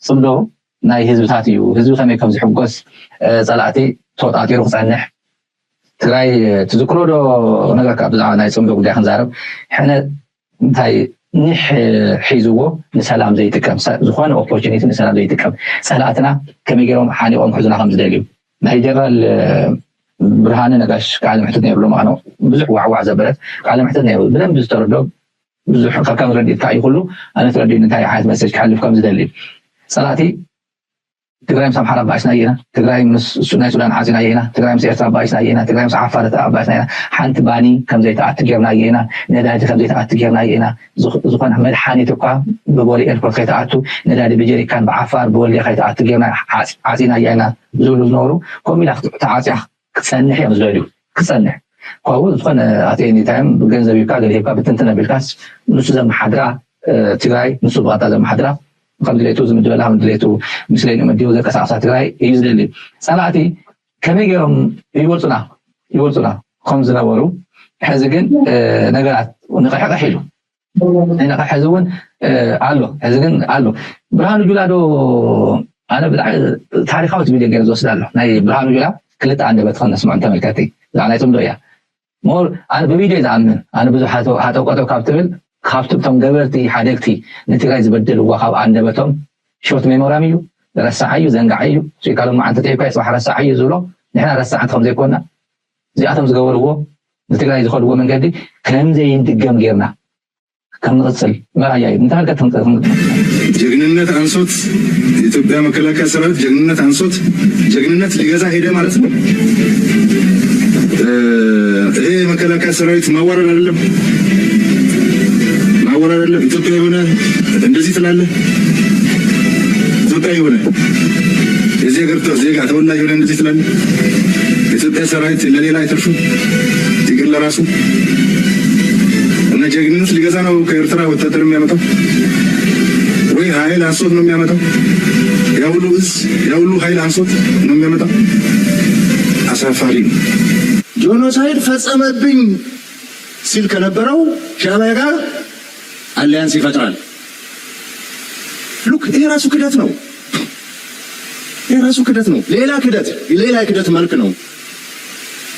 ጽምዶ ናይ ህዝብታት እዩ። ህዝቢ ከመይ ከም ዝሕጎስ፣ እ፣ ጸላእቲ ተወጣጢሩ ክጸንሕ። ትግራይ፣ እ፣ ትዝክሮ ዶ? ነገርካ ብዛዕባ ናይ ጽምዶ ጉዳይ ክንዛረብ። ሕነ እንታይ ኒሕ ሒዝዎ ንሰላም ዘይጥቀም፣ ሰ-፣ ዝኾነ ኦፖርቹኒቲ ንሰላም ዘይጥቀም ጸላእትና ከመይ ገይሮም ሓኒቖም ክሕዙና ከም ዝደልዩ። ናይ ጀነራል፣ እ፣ ብርሃነ ነጋሽ ቃለ መሕትት ነይሩ፣ ሎማዓኖ ብዙሕ ዋዕዋዕ ዘበለት ቃለ መሕትት ነይሩ። ብደንብ ዝተረዶ ብዙሕ ካብ ከም ረድኢት እዩ ኩሉ። ኣነ ተረዲኡኒ እንታይ ዓይነት መሰጅ ክሓልፍ ከም ዝደሊ። ጸላእቲ ትግራይ ምስ ኣምሓራ ኣባኢስና ኢና፣ ትግራይ ምስ ሱ-፣ ናይ ሱዳን ዓጺና ኢና፣ ትግራይ ምስ ኤርትራ ኣባኢስና ኢና፣ ትግራይ ምስ ዓፋር ኣባኢስና ኢና። ሓንቲ ባኒ ከም ዘይተኣቱ ጌርና ኢና፣ ነዳዲ ከም ዘይተኣቱ ጌርና ኢና። ዝኽ-፣ ዝኾነ መድሓኒት እኳ ብቦሌ ኤርፖርት ከይተኣቱ፣ ነዳዲ ብጀሪካን ብዓፋር ብወልዲያ ከይተኣቱ ጌርና ዓጽ-፣ ዓጺና ኢና ዝብሉ ዝነበሩ፣ ከምኡ ኢላ ክት-፣ ተዓጽያ ክጸንሕ እዮም ዝደልዩ። ክጸንሕ ካብኡ ዝኾነ ኣት ኤኒ ታይም ብገንዘብ ሂብካ፣ ገለ ሂብካ፣ ብትንትን ኣቢልካስ ንሱ ዘመሓድራ፣ እ፣ ትግራይ ንሱ ብቐጥታ ዘመሓድራ፣ ከም ድሌቱ ዝምድበላ፣ ከም ድሌቱ ምስለይኑ መዲቡ ዘንቀሳቕሳ ትግራይ እዩ ዝደሊ። ጸላእቲ ከመይ ገይሮም ይወርጹና፣ ይወርጹና ከም ዝነበሩ፣ ሕዚ ግን፣ እ፣ ነገራት ንቕሕቕሕ ኢሉ። ንቕሕ ሕዚ እውን፣ እ፣ ኣሎ። ሕዚ ግን ኣሎ። ብርሃኑ ጁላ ዶ፣ ኣነ ብጣዕሚ ታሪኻዊት ቪድዮ ገይረ ዝወስዳ ኣሎ። ናይ ብርሃኑ ጁላ ክልተ ኣንደበት ከነስምዖም ተመልከትቲ። እዛ ናይ ጽምዶ እያ። ሞር ኣነ ብቪድዮ ዝኣምን፣ ኣነ ብዙሕ ሃጠው፣ ሃጠው ቀጠው ካብ ትብል፣ ካብቲ እቶም ገበርቲ ሓደግቲ ንትግራይ ዝበደልዋ ካብ ኣንደበቶም ሾርት ሜሞራም እዩ፣ ረሳዓይ እዩ፣ ዘንጋዓይ እዩ፣ ስኢካ ሎማዓንቲ ጥሒካ ጽባሕ ረሳዓይ እዩ ዝብሎ፣ ንሕና ረሳዕቲ ከም ዘይኮንና፣ እዚኣቶም ዝገበርዎ ንትግራይ ዝኸድዎ መንገዲ ከም ዘይንድገም ጌርና ከም ንቕጽል መርኣያ እዩ። ንተመልከት ከም፣ ከም ጀግንነት አንሶት፣ የኢትዮጵያ መከላከያ ሰራዊት ጀግንነት አንሶት፣ ጀግንነት ሊገዛ ሄደ ማለት ነው። እ፣ ይሄ የመከላከያ ሰራዊት ማዋረድ አይደለም፣ ማዋረድ አይደለም። ኢትዮጵያ የሆነ እንደዚህ ትላለህ፣ ኢትዮጵያ የሆነ የዚህ ሀገር ተ-፣ ዜጋ ተወላጅ የሆነ እንደዚህ ትላለህ። የኢትዮጵያ ሰራዊት ለሌላ አይተርፍም፣ ይቅር ለራሱ። እና ጀግንነት ሊገዛ ነው ከኤርትራ ወታደር የሚያመጣው ወይ ኃይል አንሶት ነው የሚያመጣው? ያ ሁሉ እዝ፣ ያ ሁሉ ኃይል አንሶት ነው የሚያመጣው? አሳፋሪ ነው። ጄኖሳይድ ፈጸመብኝ ሲል ከነበረው ሻዕቢያ ጋር አሊያንስ ይፈጥራል። ሉክ፣ ይሄ ራሱ ክደት ነው። ይሄ ራሱ ክደት ነው። ሌላ ክደት፣ ሌላ የክደት መልክ ነው።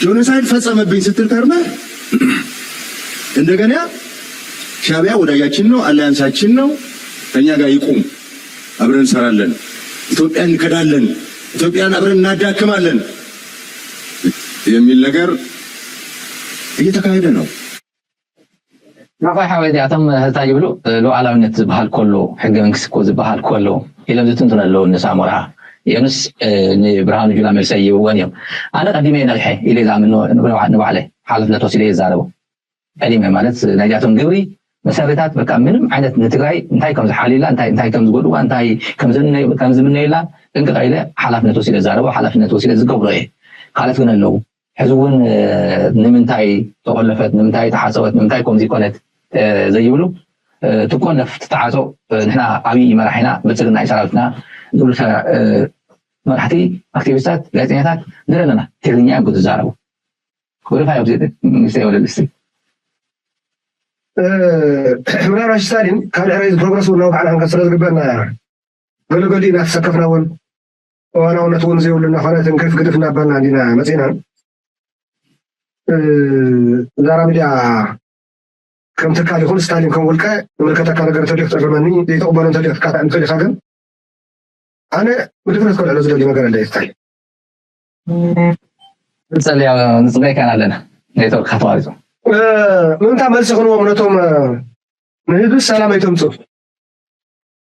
ጄኖሳይድ ፈጸመብኝ ስትል ከርመህ እንደገና ሻዕቢያ ወዳጃችን ነው፣ አሊያንሳችን ነው፣ ከኛ ጋር ይቁም፣ አብረን እንሰራለን፣ ኢትዮጵያ እንከዳለን፣ ኢትዮጵያን አብረን እናዳክማለን የሚል ነገር እየተካሄደ ነው። ናፋይ ሓወይ፣ እዚኣቶም እንታይ ይብሉ? ሉዓላዊነት ዝበሃል ከሎ፣ ሕገ መንግስቲ እኮ ዝበሃል ከሎ ኢሎም ዝትንትኑ ኣለዉ። ንሳሞራ ዮኑስ፣ እ፣ ንብርሃኑ ጁላ መልሲ ይህብዎን እዮም። ኣነ ቀዲመ እየ ነቒሐ ኢለ ዝኣምን ን-፣ ንባዕለይ ሓላፍነት ወሲደ እየ ዝዛረቦ። ቀዲመ ማለት ናይዚኣቶም ግብሪ መሰረታት በቃ ምንም ዓይነት ንትግራይ እንታይ ከም ዝሓልዩላ፣ እንታይ፣ እንታይ ከም ዝጎድዋ፣ እንታይ ከም ዝምነዩ-፣ ከም ዝምነዩላ ጥንቅቕ ኢለ ሓላፍነት ወሲደ ዝዛረቦ፣ ሓላፍነት ወሲደ ዝገብሮ እየ። ካልኦት ግን ኣለዉ። ሕዚ እውን፣ እ፣ ንምንታይ ተቆለፈት፣ ንምንታይ ተዓፀወት፣ ንምንታይ ከምዚ ኮነት፣ እ፣ ዘይብሉ፣ እ፣ ትቆለፍ ትተዓፀው፣ እ፣ ንሕና ዓብዪ መራሒና ብልፅግና እዩ ሰራዊትና ዝብሉ ሰራ-፣ እ፣ መራሕቲ፣ ኣክቲቪስታት፣ ጋዜጠኛታት ንርኢ ኣለና። ትግርኛ እዮም ዝዛረቡ። ወደ ፋይ ኦብዜ መንግስቲ ወለል እስቲ ምናልባት ስታሊን ካልእ ሕራይ ፕሮግረስ እውን ናብ ባዕልና ክንከድ ስለ ዝግበአና ገለገሊኡ እናተሰከፍና እውን እዋናውነት እውን ዘይብሉ እናኾነ ትንክፍ ግድፍ እናበልና እንዲና መፂና። እ፣ ዛራ ሚድያ ከም ትካል ይኹን ስታሊን ከም ውልቀ ዝምልከተካ ነገር እንተልዩ ክትእርመኒ፣ ዘይትቕበሎ እንተልዩ ክትካታዕ እንተልዩ ኢኻ። ግን ኣነ ብድፍረት ከልዕሎ ዝደሊ ነገር ኣለ ስታሊን። ንጸልያ፣ ንጽበይ ካን ኣለና። ኔትወርክ ከተቋሪጹ። እ፣ ምንታ መልሲ ክንዎም ነቶም፣ እ፣ ንህዝቢ ሰላም ኣይተምጽኡ፣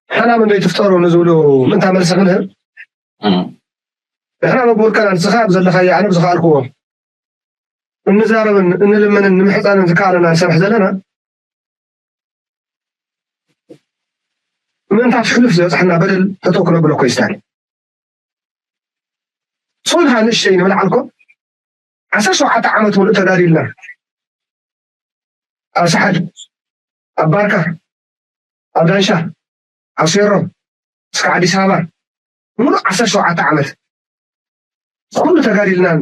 ሰላም እንዶ ኣይትፍጠሩ ንዝብሉ ምንታ መልሲ ክንህብ? እም። ንሕና በብውልቀና ንስኻ ኣብ ዘለኻዮ ኣነ ብዝኸኣልክዎ እንዛረብን እንልምንን ንምሕጻንን ዝከኣለና ንሰርሕ ዘለና፣ ምእንታት ሕሉፍ ዝበጽሐና በደል ጠጠው ክነብሎ እኮ እዩ ስታሊን። ሶልካ ንእሽተይ ንብል ዓልኮ ዓሰርተ ሸውዓተ ዓመት ሙሉእ ተጋዲልና። ኣብ ሳሕል፣ ኣብ ባርካ፣ ኣብ ዳንሻ፣ ኣብ ሴሮ፣ እስከ ኣዲስ ኣበባ ሙሉእ ዓሰርተ ሸውዓተ ዓመት ኩሉ ተጋዲልናን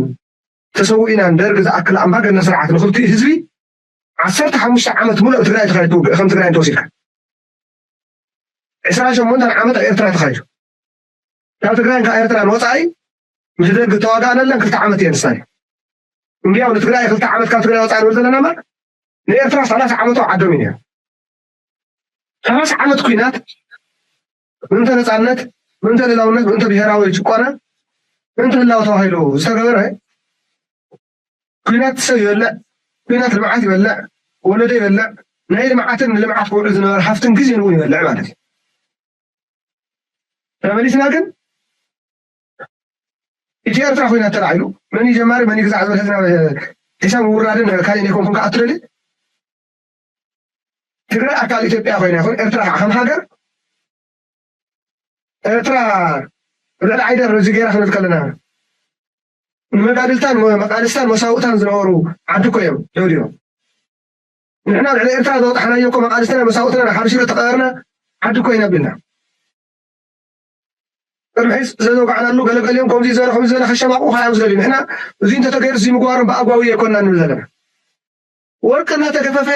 ተሰዊእናን ደርግ ዝኣክል ኣምባገነን ስርዓት ንክልቲኡ ህዝቢ ዓሰርተ ሓሙሽተ ዓመት ሙሉእ ትግራይ ትግራይ ትውግእ ከም ትግራይ እንተወሲድካ። ዕስራን ሸሞንተን ዓመት ኣብ ኤርትራ ተኻይዱ። ካብ ትግራይን ካብ ኤርትራን ወፃኢ ምስ ደርጊ ተዋጋእነለን ክልተ ዓመት እየን ንሳን። እንዲያው ንትግራይ ክልተ ዓመት ካብ ትግራይ ወፃኢ ንብል ዘለና እምበር ንኤርትራ ሰላሳ ዓመት ዓዶም እዩ ነይሩ። ሰላሳ ዓመት ኩናት ምእንተ ነፃነት፣ ምእንተ ልእላውነት፣ ምእንተ ብሄራዊ ጭቆና፣ ምእንተ ህላወ ተባሂሉ ዝተገበረ ኩናት ሰብ ይበልዕ፣ ኩናት ልምዓት ይበልዕ፣ ወለዶ ይበልዕ፣ ናይ ልምዓትን ንልምዓት ክውዕል ዝነበረ ሃፍትን ግዜን እውን ይበልዕ ማለት እዩ። ተመሊስና ግን እቲ ኤርትራ ኮይና ተላዒሉ መን እዩ ጀማሪ መን እዩ ግዛዕ ዝበለ ህዝና ሒሳብ ምውራድን ካልእ ዘይኮንኩም ከዓ ትደሊ ትግራይ ኣካል ኢትዮጵያ ኮይና ይኹን ኤርትራ ከዓ ከም ሃገር ኤርትራ ልዕሊ ዓይደር እዚ ገይራ ክንብል ከለና ንመጋድልታን መቃልስታን መሳውእታን ዝነበሩ ዓዲ እኮ እዮም ደውዲቦም። ንሕና ልዕሊ ኤርትራ ዘወጣሕናዮ እኮ መቃልስትና መሳውእትና ናብ ሓርሽሮ ተቐበርና ዓዲ እኮ ኢና ኣቢልና። ቅድሚ ሕዚ ዘዘውጋዕናሉ ገለገሊኦም ከምዚ ዝበለ ከምዚ ዝበለ ከሸማቑ ካዮም ዝደልዩ ንሕና እዚ እንተተገይሩ እዚ ምግባሮም ብኣግባቡ የኮና ንብል ዘለና። ወርቂ እናተገፈፈ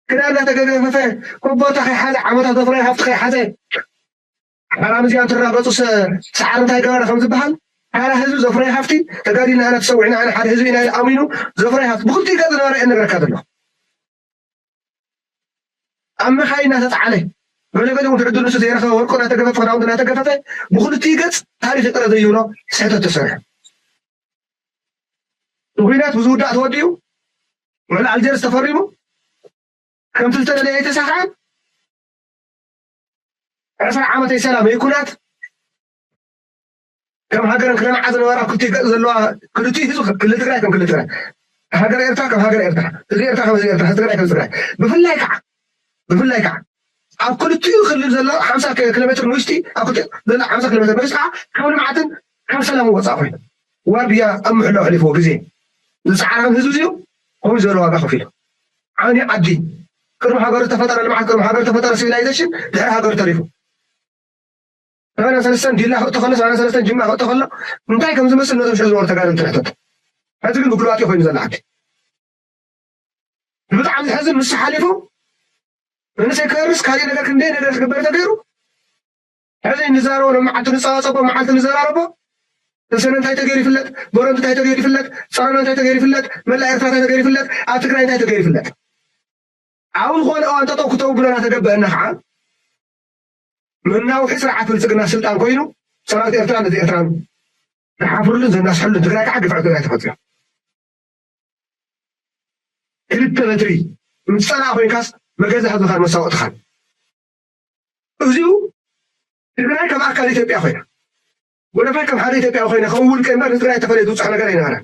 ክዳ እናተገፈፈ ኮቦርታ ከይሓዘ ዓመታት ዘፍረዮ ሃፍቲ ከይሓዘ ሓራም እዚኣ እንትራገፁ ሰዓር እንታይ ገበረ ከም ዝበሃል ሓራ ህዝቢ ዘፍረዮ ሃፍቲ ተጋዲልና ኣነ ተሰዊዕና ኣነ ሓደ ህዝቢ ኢና ኣሚኑ ዘፍረዮ ሃፍቲ ብክልቲኡ ገፅ ዝነበረ እየ ነገረካ ዘሎ። ኣብ መኻይን እናተፃዓነ ገለገለ እውን ትዕድል ንሱ ዘይረኸበ ወርቁ እናተገፈፈ ክዳውንቲ እናተገፈፈ ብክልቲኡ ገፅ ታሪክ ይቅረ ዘይብሎ ስሕተት ተሰርሑ። ብኩናት ብዝውዳእ ተወዲኡ ውዕል ኣልጀርስ ተፈሪሙ ከምቲ ዝተደለየ ኣይተሳኽዐን። ዕስራ ዓመተይ ሰላም ይኩናት ከም ሃገረን ክለምዓ ዝነበራ ክልቲኡ ገፅ ዘለዋ ክልቲኡ ህዝቢ ክልል ትግራይ ከም ክልል ትግራይ ሃገር ኤርትራ ከም ሃገር ኤርትራ ህዝቢ ኤርትራ ከም ህዝቢ ኤርትራ ህዝቢ ትግራይ ከም ህዝቢ ትግራይ ብፍላይ ከዓ ብፍላይ ከዓ ኣብ ክልቲኡ ክልል ዘሎ ሓምሳ ኪሎ ሜትር ንውሽጢ ኣብ ክልቲኡ ዘሎ ሓምሳ ኪሎ ሜትር ንውሽጢ ከዓ ካብ ልምዓትን ካብ ሰላምን ወፃእ ኮይኑ ዋርድያ ኣብ ምሕላው ኣሕሊፍዎ ግዜ ዝፀዓረ ከም ህዝቢ እዚኡ ከምኡ ዝበለ ዋጋ ከፊሉ ዓብኒ ዓዲ ቅድሚ ሃገሩ ዝተፈጠረ ልምዓት ቅድሚ ሃገሩ ዝተፈጠረ ሲቪላይዜሽን ድሕሪ ሃገሩ ተሪፉ ሰማንያ ሰለስተን ዲላ ክእቶ ከሎ ሰማንያ ሰለስተን ጅማ ክእቶ ከሎ እንታይ ከም ዝመስል ነቶም ሽዑ ዝነበሩ ተጋደልቲ ንሕተት ሕዚ ግን ብግልባጢ ኮይኑ ዘሎ ዓዲ ብጣዕሚ ዝሕዝን ንሱ ሓሊፉ መንእሰይ ክህርስ ካሊእ ነገር ክንደይ ነገር ክግበር ተገይሩ ሕዚ ንዛረቦ ሎም መዓልቲ ንፀባፀቦ መዓልቲ ንዘራረቦ ተሰነ እንታይ ተገይሩ ይፍለጥ ቦረንቱ እንታይ ተገይሩ ይፍለጥ ፀረና እንታይ ተገይሩ ይፍለጥ መላእ ኤርትራ እንታይ ተገይሩ ይፍለጥ ኣብ ትግራይ እንታይ ተገይሩ ይፍለጥ ኣብ ዝኾነ እዋን ጠጠው ክተው ብለና ተገበአና ከዓ መናውሒ ስርዓት ብልፅግና ስልጣን ኮይኑ ሰራዊት ኤርትራ ነዚ ኤርትራን ዝሓፍሩሉን ዘናስሐሉን ትግራይ ከዓ ግፍዐ ትግራይ ተፈፂሙ ክልተ በትሪ ምስ ፀላእ ኮይንካስ መገዛ ህዝብኻን መሳወጥኻን እዚኡ ትግራይ ከም ኣካል ኢትዮጵያ ኮይና ጎደፋይ ከም ሓደ ኢትዮጵያ ኮይና ከም ውልቀ እምበር ንትግራይ ተፈለየ ዝውፅሕ ነገር ኣይነበረ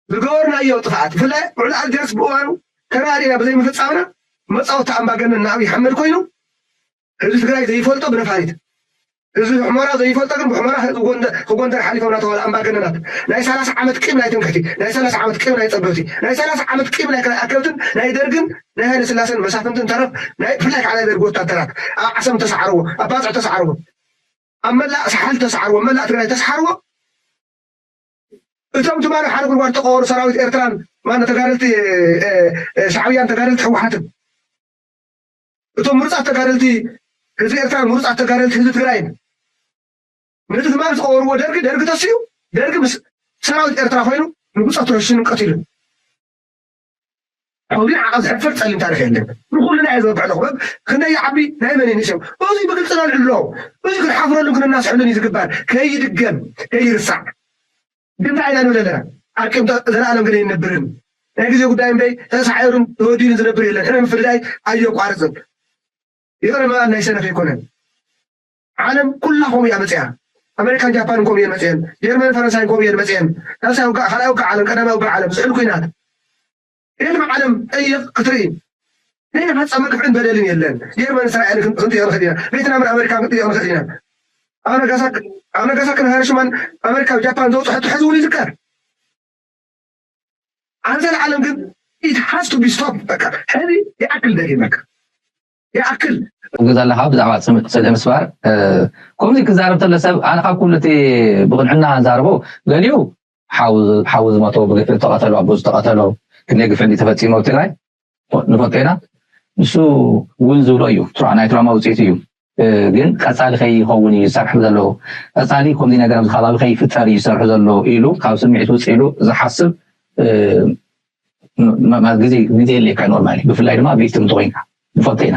ዝገበርናዮ ጥፍኣት ብፍላይ ውዕል ኣልጀርስ ብእዋኑ ተራዲና ብዘይምፍፃምና መፃወቲ ኣምባገነን ንኣብይ ሓመድ ኮይኑ ህዝቢ ትግራይ ዘይፈልጦ ብነፋሪት ህዝቢ ሕመራ ዘይፈልጦ ግን ብሕመራ ህዝቢ ጎንደር ሓሊፎም ናተባለ ኣምባገነናት ናይ ሰላሳ ዓመት ቂም ናይ ትምክሕቲ ናይ ሰላሳ ዓመት ቂም ናይ ፀበብቲ ናይ ሰላሳ ዓመት ቂም ናይ ክልኣከብትን ናይ ደርግን ናይ ሃይለ ስላሰን መሳፍንትን ተረፍ ናይ ብፍላይ ከዓ ናይ ደርጊ ወታደራት ኣብ ዓሰም ተሰዓርዎ ኣብ ባፅዕ ተሰዓርዎ ኣብ መላእ ሳሕል ተሰዓርዎ መላእ ትግራይ ተሰዓርዎ እቶም ትማሊ ሓደ ጉድጓድ ተቀበሩ ሰራዊት ኤርትራን ማነ ተጋደልቲ ሻዕብያን ተጋደልቲ ህወሓትን እቶም ምሩፃት ተጋደልቲ ህዝቢ ኤርትራን ምሩፃት ተጋደልቲ ህዝቢ ትግራይን ነቲ ትማሊ ዝቀበርዎ ደርጊ ደርጊ ተስኡ ደርጊ ምስ ሰራዊት ኤርትራ ኮይኑ ንጉፀ ትረሽንን ቀቲሉን ሕውዲን ዓቐብ ዝሕፈር ፀሊም ታሪክ የለን ንኩልና እየ ዘወግዕ ኣለኹ ክንደይ ይዓቢ ናይ መን ይንእስ እዮም እዚ ብግልፂ ነልዕሎ እዚ ክንሓፍረሉን ክንናስሐሉን እዩ ዝግባር ከይድገም ከይርሳዕ ግን እንታይ ኢና ንብል ኣለና ኣብ ቂም ዘለኣለም ግን ኣይንነብርን ናይ ግዜ ጉዳይ እምበይ ተሳዒሩን ተወዲኑን ዝነብር የለን ሕነ ምፍልላይ ኣየቋርፅን ይቕረ ምባል ናይ ሰነፍ ኣይኮነን ዓለም ኩላ ከምኡ እያ መፅያ ኣሜሪካን ጃፓንን ከምኡ እየን መፅየን ጀርመን ፈረንሳይን ከምኡ እየን መፅየን ሳልሳይ ውጋእ ካልኣይ ውጋእ ዓለም ቀዳማይ ውጋእ ዓለም ዝሕል ኩናት ህልም ዓለም ጠይቕ ክትርኢ ናይ ፈፀመ ግፍዕን በደልን የለን ጀርመን እስራኤል ክንጥይቕ ንኽእል ኢና ቬትናምን ኣሜሪካን ክንጥይቕ ንኽእል ኢና ኣብ ነጋሳክን ሃይሮሽማን ኣሜሪካ ጃፓን ዘውፅሐቱ ሕዚ እውን ይዝከር ኣብ ዘለዓለም ግን it has to be stop በቃ ሕዚ ይኣክል ደጊመካ ይኣክል ትብሎ ዘለኻ ብዛዕባ ስልሒ ምስባር ከምዚ ክዛረብ ተሎ ሰብ ኣነ ካብ ኩሉ እቲ ብቕንዕና ንዛረቦ ገሊኡ ሓው ዝሞቶ ብግፍዒ ዝተቐተሎ ኣቦ ዝተቐተሎ ክንደይ ግፍዒ ተፈፂሙ ኣብ ትግራይ ንፈልጦ ኢና ንሱ እውን ዝብሎ እዩ ናይ ትራማ ውፅኢት እዩ ግን ቀፃሊ ከይኸውን እዩ ዝሰርሑ ዘለዉ። ቀፃሊ ከምዚ ነገር ኣብዚ ከባቢ ከይፍጠር እዩ ዝሰርሑ ዘለዉ ኢሉ ካብ ስምዒት ውፅእ ኢሉ ዝሓስብ ግዜ ግዜ የለካ ኖርማሊ። ብፍላይ ድማ ቪክቲም እንተኮይንካ ንፈልጦ ኢና።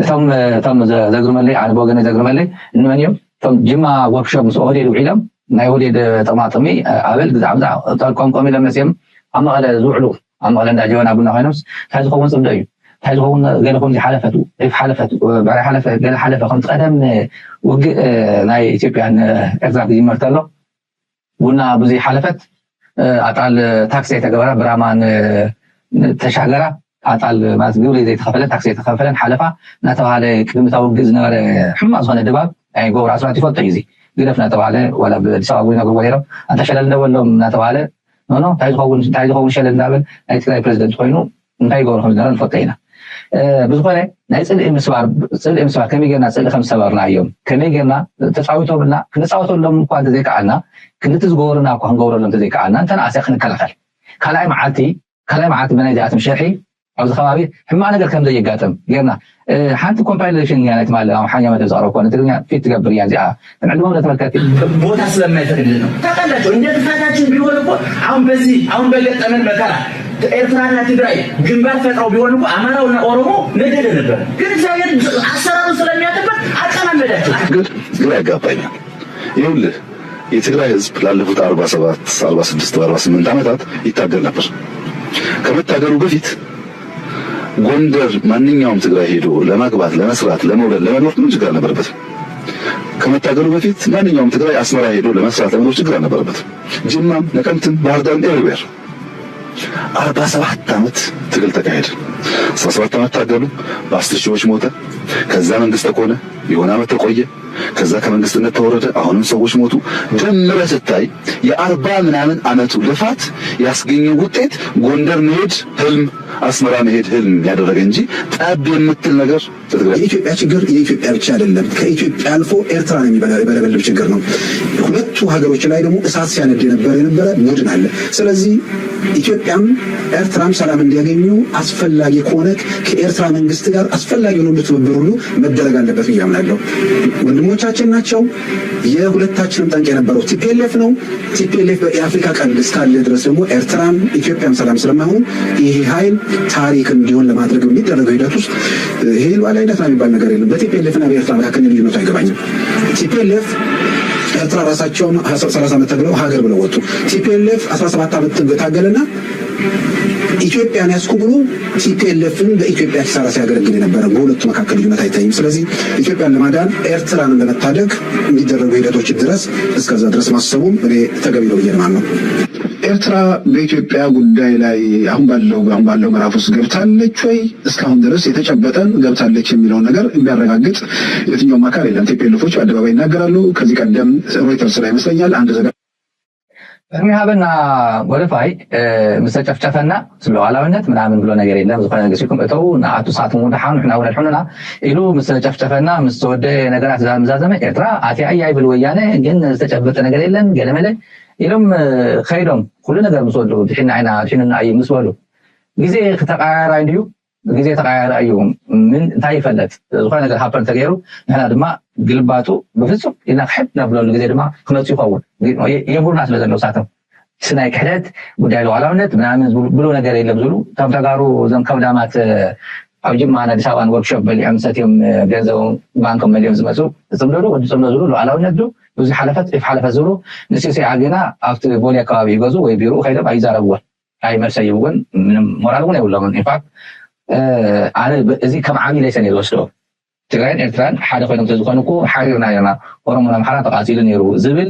እቶም እቶም ዘግርመለይ፣ ኣነ ብወገነ ዘግርመለይ እንመን እዮም? እቶም ጅማ ወርክሾፕ ምስ ኦህዴድ ውዒሎም ናይ ኦህዴድ ጥቕማጥቕሚ ኣበል ግዛዕ ብዛዕ ጠልቆም ቆም ኢሎም መፅኦም ኣብ መቐለ ዝውዕሉ፣ ኣብ መቐለ እንዳ ጀበና ቡና ኮይኖምስ እንታይ ዝኸውን ፅምዶ እዩ? እንታይ ዝኸውን? ገለ ከምዚ ሓለፈት፣ ዒፍ ሓለፈት፣ ብዕራይ ሓለፈ፣ ገለ ሓለፈ ከምቲ ቀደም ውግእ ናይ ኢትዮጵያን ኤርትራ ክጅመር ተሎ ቡና ብዙይ ሓለፈት ኣጣል ታክሲ ኣይተገበራ ብራማ ተሻገራ ኣጣል ማለት ግብሪ ዘይተኸፈለን ታክሲ ዘይተኸፈለን ሓለፋ እናተባሃለ ቅድሚ እታ ውግእ ዝነበረ ሕማቕ ዝኾነ ድባብ ናይ ጎብር ኣስራት ይፈልጦ እዩ። እዚ ግደፍ እናተባሃለ ዋላ ብኣዲስ ኣበባ እውን ይነግርዎ ነይሮም። ኣንታ ሸለል እንደበሎም እናተባሃለ ኖኖ እንታይ ዝኸውን እንታይ ዝኸውን ሸለል እንዳበል ናይ ትግራይ ፕሬዚደንት ኮይኑ እንታይ ይገብሩ ከም ዝነበረ ንፈልጦ ኢና። ብዝኾነ ናይ ፅልኢ ምስባር ፅልኢ ምስባር ከመይ ጌርና ፅልኢ ከም ዝሰበርና እዮም ከመይ ጌርና ተፃዊቶምልና ክንፃወተሎም እኳ እንተዘይከኣልና ክንድቲ ዝገበሩና እኳ ክንገብረሎም እንተዘይከኣልና እንተነኣሰ ክንከላኸል ካልኣይ መዓልቲ ካልኣይ መዓልቲ ብናይ ዚኣቶም ሸርሒ ኣብዚ ከባቢ ሕማቕ ነገር ከም ዘየጋጥም ጌርና ሓንቲ ኮምፓይሌሽን እያ ናይ ትማሊ ኣምሓርኛ መደብ ዘቕረብኩዋ ንትግርኛ ፊት ትገብር እያ እዚኣ ክንዕድሞም ነተመልከቲ ቦታ ስለማይፈቅድልን ነው። ታውቃላችሁ እንደ ጥፋታችን ቢሆን እኮ አሁን በዚህ አሁን በገጠመን መከራ ኤርትራና ትግራይ ግንባር ፈጥረው ቢሆን እኮ አማራውና ኦሮሞ ነገደ ነበር። ግን እግዚአብሔር አሰራሩ ስለሚያውቅበት አቀማመዳቸው። ግን ግራ ያጋባኛል። ይኸውልህ የትግራይ ህዝብ ላለፉት አርባ ሰባት አርባ ስድስት አርባ ስምንት ዓመታት ይታገል ነበር። ከመታገሉ በፊት ጎንደር ማንኛውም ትግራይ ሄዶ ለማግባት፣ ለመስራት፣ ለመውለድ፣ ለመኖር ምንም ችግር አልነበረበትም። ከመታገሉ በፊት ማንኛውም ትግራይ አስመራ ሄዶ ለመስራት፣ ለመኖር ችግር አልነበረበትም። ጅማም፣ ነቀምትም፣ ባህር ዳርም everywhere አርባ ሰባት ዓመት ትግል ተካሄደ። አስራ ሰባት ዓመት ታገሉ፣ በአስር ሺዎች ሞተ። ከዛ መንግስት ተኮነ፣ የሆነ ዓመት ተቆየ። ከዛ ከመንግስትነት ተወረደ፣ አሁንም ሰዎች ሞቱ። ደምረ ስታይ የአርባ ምናምን ዓመቱ ልፋት ያስገኘው ውጤት ጎንደር መሄድ ህልም፣ አስመራ መሄድ ህልም ያደረገ እንጂ ጠብ የምትል ነገር ለትግራይ የኢትዮጵያ ችግር የኢትዮጵያ ብቻ አይደለም። ከኢትዮጵያ አልፎ ኤርትራን የሚበለበልብ ችግር ነው። ሁለቱ ሀገሮች ላይ ደግሞ እሳት ሲያነድ የነበረ የነበረ ቡድን አለ። ስለዚህ ኢትዮጵያም ኤርትራም ሰላም እንዲያገኙ አስፈላጊ ከሆነ ከኤርትራ መንግስት ጋር አስፈላጊ የሆነ ሁሉ ትብብር ሁሉ መደረግ አለበት ብዬ አምናለሁ። ወንድሞቻችን ናቸው። የሁለታችንም ጠንቅ የነበረው ቲፒኤልኤፍ ነው። ቲፒኤልኤፍ በአፍሪካ ቀንድ እስካለ ድረስ ደግሞ ኤርትራም ኢትዮጵያም ሰላም ስለማይሆኑ ይሄ ኃይል ታሪክ እንዲሆን ለማድረግ በሚደረገው ሂደት ውስጥ ይሄ ሉዓላዊነት ነው የሚባል ነገር የለም። በቲፒኤልኤፍ እና በኤርትራ መካከል ልዩነቱ አይገባኝም። ቲፒኤልኤፍ ኤርትራ ራሳቸውን ሰላሳ ዓመት ተብለው ሀገር ብለው ወጡ። ቲፒኤልኤፍ አስራ ሰባት ዓመት ታገለና ኢትዮጵያን ያስኩ ብሎ ቲፒኤልኤፍን በኢትዮጵያ ኪሳራ ሲያገለግል የነበረ በሁለቱ መካከል ልዩነት አይታይም። ስለዚህ ኢትዮጵያን ለማዳን ኤርትራን ለመታደግ የሚደረጉ ሂደቶች ድረስ እስከዛ ድረስ ማሰቡም እኔ ተገቢ ነው ብዬ ነው የማምነው። ኤርትራ በኢትዮጵያ ጉዳይ ላይ አሁን ባለው አሁን ባለው ምዕራፍ ውስጥ ገብታለች ወይ? እስካሁን ድረስ የተጨበጠን ገብታለች የሚለውን ነገር የሚያረጋግጥ የትኛውም አካል የለም። ቲፒኤልኤፎች በአደባባይ ይናገራሉ። ከዚህ ቀደም ሮይተርስ ላይ ይመስለኛል አንድ ዘገባ ቅድሚ ሃበና ጎደፋይ ምስ ተጨፍጨፈና ሉዓላዊነት ምናምን ብሎ ነገር የለን። ዝኾነ ነገር ሲልኩም እተው ንኣቱ ሳትም እውን ደሓኑ ንሕና እውን ኣድሕኑና ኢሉ ምስ ተጨፍጨፈና ምስ ተወደአ ነገራት ዛምዛዘመ ኤርትራ ኣትያ እያ ይብል ወያነ ግን ዝተጨበጠ ነገር የለን ገለመለ ኢሎም ከይዶም ኩሉ ነገር ምስ ወዱ ድሒና ኢና ድሒኑና እዩ ምስ በሉ ግዜ ክተቃያራ እንድዩ ግዜ ተቃያራ እዩ ምን እንታይ ይፈለጥ ዝኾነ ነገር ሃፐን ተገይሩ ንሕና ድማ ግልባጡ ብፍፁም ኢልና ክሕድ ነብለሉ ግዜ ድማ ክመፁ ይኸውን የብሩና ስለ ዘለዉ ሳቶም ስናይ ክሕደት ጉዳይ ለዋላውነት ምናምን ብሎ ነገር የለም ዝብሉ እቶም ተጋሩ እዞም ከብዳማት ኣብ ጅማን ኣዲስ ኣበባን ወርክሾፕ በሊዖም ሰትዮም ገንዘቦም ባንኮም መሊኦም ዝመፁ ዝፅምደሉ ወዲ ፅምዶ ዝብሉ ሉዓላውነት ዱ ብዙ ሓለፈት ዒፍ ሓለፈት ዝብሉ ንስዮሲ ዓጌና ኣብቲ ቦሌ ኣከባቢ ይገዙ ወይ ቢሮኡ ከይዶም ኣይዛረብዎን ኣይ መልሰ ይብውን ምንም ሞራል እውን የብሎምን ኢንፋክት ኣነ እዚ ከም ዓብይ ሌሰን እየ ዝወስዶ ትግራይን ኤርትራን ሓደ ኮይኖም ተዝኾኑ እኮ ሓሪርና ነርና ኦሮሞን ኣምሓራን ተቃፂሉ ነይሩ ዝብል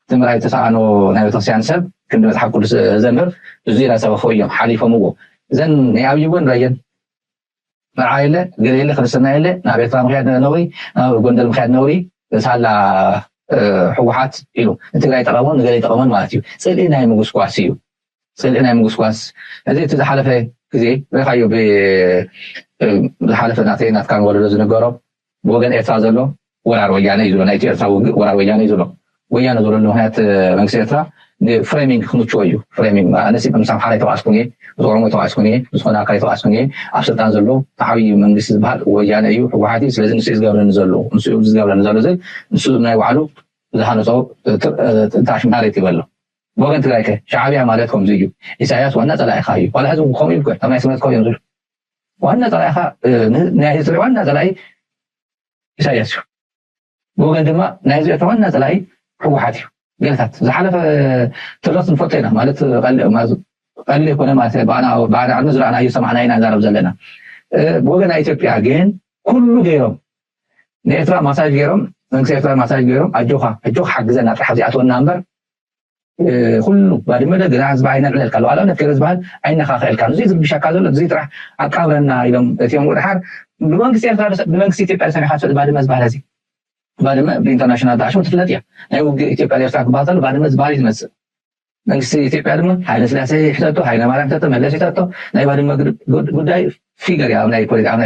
ትምራይ ተሰኣኖ ናይ ቤተክርስትያን ሰብ ክንዲ መፅሓፍ ቅዱስ ዘምህር እዙ ኢላ ሰበኸው እዮም ሓሊፎምዎ እዘን ናይ ኣብይ እውን ረየን መርዓ የለ ገለ የለ ክርስትና የለ ናብ ኤርትራ ምክያድ ነውሪ ናብ ጎንደር ምክያድ ነውሪ ሳላ ህወሓት ኢሉ ንትግራይ ጠቐሞን ንገለ ጠቐሞን ማለት እዩ ፅልኢ ናይ ምጉስጓስ እዩ ፅልኢ ናይ ምጉስጓስ እዚ እቲ ዝሓለፈ ግዜ ርኢኻዮ ዝሓለፈ ናተይ ናትካን ወለዶ ዝንገሮ ብወገን ኤርትራ ዘሎ ወራር ወያነ እዩ ዝብሎ ናይ ኤርትራ ውግእ ወራር ወያነ እዩ ዝብሎ ወያነ ዝበለሉ ምክንያት መንግስቲ ኤርትራ ፍሬሚንግ ክምችዎ እዩ። ፍሬሚንግ ኣነሲ ምስ ኣምሓራ የተባኣስኩን እየ፣ ምስ ኦሮሞ የተባኣስኩን እየ፣ ምስ ዝኾነ ኣካል የተባኣስኩን እየ። ኣብ ስልጣን ዘሎ እቲ ዓብዪ መንግስቲ ዝበሃል ወያነ እዩ፣ ህወሓት እዩ። ስለዚ ንሱ እዩ ዝገብረኒ ዘሎ፣ ንሱ እዩ ዝገብረኒ ዘሎ ዝብል ንሱ ናይ ባዕሉ ዝሃነፆ ጥንታሽ መሬት ይበሎ። ብወገን ትግራይ ከ ሻዕብያ ማለት ከምዚ እዩ። ኢሳያስ ዋና ፀላኢኻ እዩ። ዋላ ህዝቢ ከምኡ እዩ። ከም ናይ ስምረት ከምኡ እዮም ዝብሉ። ዋና ፀላኢኻ ናይ ህዝቢ ዋና ፀላኢ ኢሳያስ እዩ። ብወገን ድማ ናይ ህዝቢ ኤርትራ ዋና ፀላኢ ህወሓት እዩ። ገለታት ዝሓለፈ ተሎት ንፈልጦ ኢና ማለት ቀሊ ይኮነ ማለት ባና ዕድመ ዝረኣናዮ ሰማዕና ኢና ንዛረብ ዘለና። ብወገን ናይ ኢትዮጵያ ግን ኩሉ ገይሮም ንኤርትራ ማሳጅ ገይሮም መንግስቲ ኤርትራ ማሳጅ ገይሮም ኣጆኻ ኣጆኻ ሓግዘና ጥራሕ ኣብዚኣትወና እምበር ኩሉ ባድመ ዶ ግና ህዝቢ ኣይነልዕለልካ ሉዓላውነት ገለ ዝበሃል ኣይነኻኽዕልካ እዚ ዝርብሻካ ዘሎ እዚ ጥራሕ ኣቃብረና ኢሎም እቲኦም ወድሓር ብመንግስቲ ኤርትራ ብመንግስቲ ኢትዮጵያ ዝሰሚዕካ ትፈልጥ ባድመ ዝበሃል እዚ ባድመ ብኢንተርናሽናል ዳዕሾ ትፍለጥ እያ። ናይ ውግእ ኢትዮጵያ ኤርትራ ክበሃል ተሎ ባድመ ዝበሃል እዩ ዝመፅእ። መንግስቲ ኢትዮጵያ ድማ ሃይለ ስላሴ ይሕተቶ፣ ሃይለ ማርያም ይሕተቶ፣ መለስ ይሕተቶ ናይ ባድመ ጉዳይ ፊገር እያ ኣብ ናይ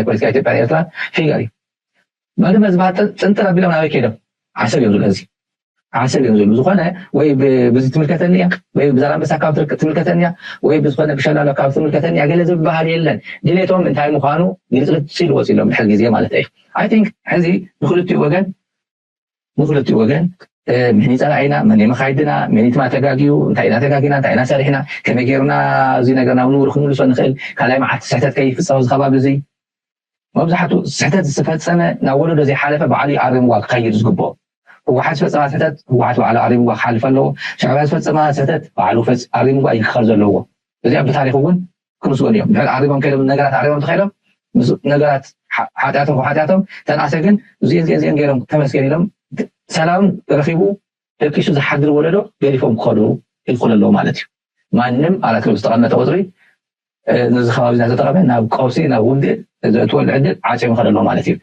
ፖለቲካ ኢትዮጵያ ኤርትራ ፊገር እዩ። ባድመ ዝበሃል ጥንጥር ኣቢሎም ናበይ ከይዶም ዓሰብ እዮም ዝለዚ ዓሰብ እዮም ዝብሉ ዝኾነ ወይ ብዚ ትምልከተኒ እያ ወይ ብዛላንበሳ ካብ ትምልከተኒ እያ ወይ ብዝኾነ ብሸላሎ ካብ ትምልከተኒ እያ ገለ ዝበሃል የለን። ድሌቶም እንታይ ምዃኑ ግልፅልፅ ኢሉ ወፂሎም ድሕሪ ግዜ ማለት እዩ። I think ሕዚ ብክልቲኡ ወገን ብክልቲኡ ወገን መን ጸላኢና መን መኻይድና መን ትማ ተጋጊዩ እንታይ ኢና ተጋጊና እንታይ ኢና ሰሪሕና ከመይ ገይርና እዚ ነገር ናብ ንቡር ክንምልሶ ንኽእል ካልኣይ መዓልቲ ስሕተት ከይፍፀም ኣብዚ ከባቢ እዚ መብዛሕቱ ስሕተት ዝተፈፀመ ናብ ወለዶ ዘይሓለፈ ባዕሉ ይኣርምዋ ክኸይድ ዝግብኦ። ህወሓት ዝፈፀማ ስሕተት ህወሓት ባዕሉ ኣሪምዋ ክሓልፍ ኣለዎ። ሻዕብያ ዝፈፀማ ስሕተት ባዕሉ ኣሪምዋ ይክኸል ዘለዎ። እዚኣ ብታሪክ እውን ክምስገኑ እዮም። ድሕር ኣሪሞም ከይዶም ነገራት ኣሪሞም ተኸይዶም ነገራት ሓጢኣቶም ሓጢኣቶም ተንኣሰ ግን እዚኦ እዚኦ እዚኦም ገይሮም ተመስገን ኢሎም ሰላም ረኪቡ ደቂሱ ዝሓድር ወለዶ ገዲፎም ክኸዱ ይኽእሉ ኣለዉ ማለት እዩ። ማንም ኣራት ኪሎ ዝተቐመጠ ቁፅሪ ነዚ ከባቢ እናተጠቐመ ናብ ቀውሲ ናብ ውግእ ዘእትወሉ ዕድል ዓፅዮም ይኸደ ኣሎ ማለት እዩ።